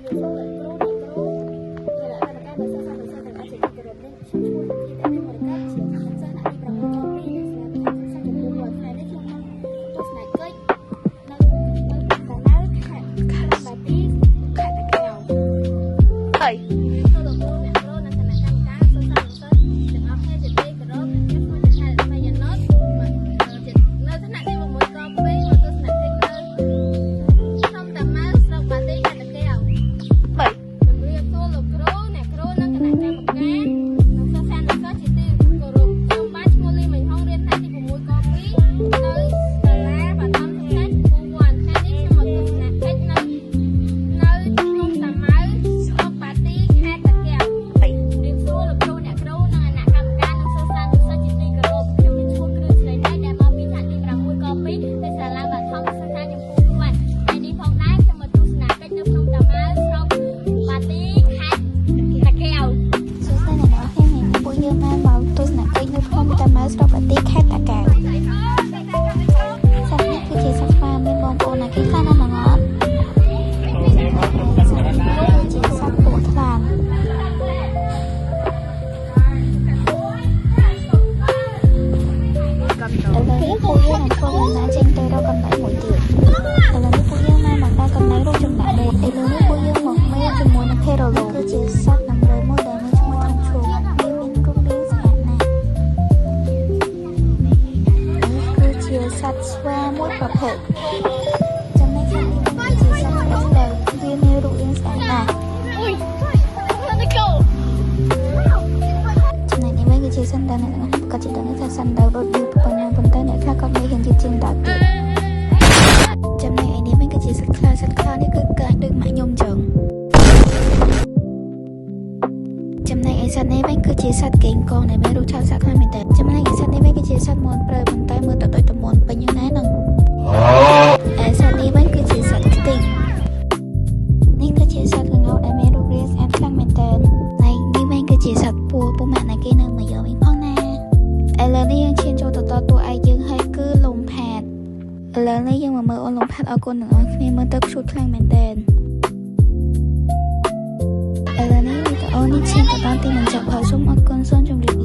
ជំរាបសួរលោកគ្រូអ្នកគ្រូគណៈកម្មការនិងសិស្សានុសិស្សទាំងអស់ជាទីគោរពនេះខ្ញុំឈ្មោះធីតាមីមរកតជាសិស្សថ្នាក់ទី6ក2នៅសាលាបឋមសិក្សាចំពោះវត្តថ្ងៃនេះខ្ញុំមកទស្សនកិច្ចនៅនៅតាម៉ៅខេត្តក្រុងបាទីខេត្តតាកែវ ហើយ សួរលោកគ្រូអ្នកគ្រូនិងគណៈកម្មការសិស្សានុសិស្សទាំងអស់គ្នាជាទីគោរពនេះខ្ញុំឈ្មោះចខែមយាណុតនៅថ្នាក់ទី6ក2មកទស្សនកិច្ចនៅភ្នំតាម៉ៅស្រុកបាទីខេត្តតាកែវ បី ជំរាបសួរលោកគ្រូអ្នកគ្រូនិងគណៈកម្មការនិងសិស្សានុសិស្សជាទីគោរពខ្ញុំបាទឈ្មោះលីមិញហុងរៀនថ្នាក់ទី6ក2នៅសាលាបឋមសិក្សាចំពោះវត្តថ្ងៃនេះខ្ញុំមកទស្សនកិច្ចនៅនៅភ្នំតាម៉ៅស្រុកបាទីខេត្តតាកែវ បី ជំរាបសួរលោកគ្រូអ្នកគ្រូនិងគណៈកម្មការនិងសិស្សានុសិស្សជាទីគោរពខ្ញុំមានឈ្មោះគ្រឿងស្រីណៃដែលមកពីថ្នាក់ទី6ក2នៅសាលាបឋមសិក្សាចំពោះវត្តថ្ងៃនេះផងដែរខ្ញុំមកទស្សនកិច្ចនៅភ្នំតាម៉ៅស្រុកបាទីខេត្តតាកែវ សួស្តីអ្នកនរគ្នាថ្ងៃនេះពួកយើងបានមកទស្សនកិច្ចនៅភ្នំតាម៉ៅស្រុកបាទីខេត្តតាកែវសត្វនេះគឺជាសត្វស្វាមានបងប្អូនណាគេខ្លះនៅនឹងអត់សត្វនេះគឺជាសត្វពស់ថ្លាន់ឥឡូវនេះពួកយើងនឹងធ្វើដំណើរចេញទៅរកកន្លែងមួយទៀតឥឡូវនេះពួកយើងបានមកដល់កន្លែងរូបចម្លាក់មួយឥឡូវនេះពួកយើងមកមើលជាមួយនឹងភេរ៉ូឡូគឺជាសត្វដំរីមួយដែលមានឈ្មោះថាឈូកវាមានរូបរាងស្អាតណាស់នេះគឺជាសត្វស្វាមួយប្រភេទចំណែកសត្វនេះវិញគឺជាសត្វក្បែរវាមានរូបរាងស្អាតណាស់ចំណែកនេះវិញគឺជាសន្តានអ្នកទាំងអស់ក៏ជាដឹងថាសន្តានរត់យឺតប៉ុណ្ណាប៉ុន្តែអ្នកខ្លះក៏មានហ៊ានយឺតជាងដល់ទៀតចំណែកឯនេះវិញគឺជាសត្វខ្លាសត្វខ្លានេះគឺកាចដូចម៉ាក់ខ្ញុំចឹងចំណែកឯសត្វនេះវិញគឺជាសត្វកេងកងដែលមានរូបឆាវសាក់ខ្លាំងមែនទែនចំណែកឯសត្វនេះវិញគឺជាសត្វមាន់ព្រៅប៉ុន្តែមើលទៅដូចតែមាន់ពេញហ្នឹងណាហ្នឹងឯសត្វនេះវិញគឺជាសត្វខ្ទីងនេះគឺជាសត្វក្ងោកដែលមានរូបរាងស្អាតខ្លាំងមែនទែនហើយនេះវិញគឺជាសត្វពស់ពុកម៉ាក់ណាគេនៅមកយកវិញផងណាឥឡូវនេះយើងឈានចូលទៅដល់តួឯកយើងហើយគឺលំផាតឥឡូវនេះយើងមកមើលអូនលំផាតអរគុណទាំងអស់គ្នាមើលទៅខ្ជូតខ្លាំងមែនទែនឥឡូវនេះវីដេអូនេះឈានទៅដល់ទីបញ្ចប់ហើយសូមអរគុណសូមជម្រាប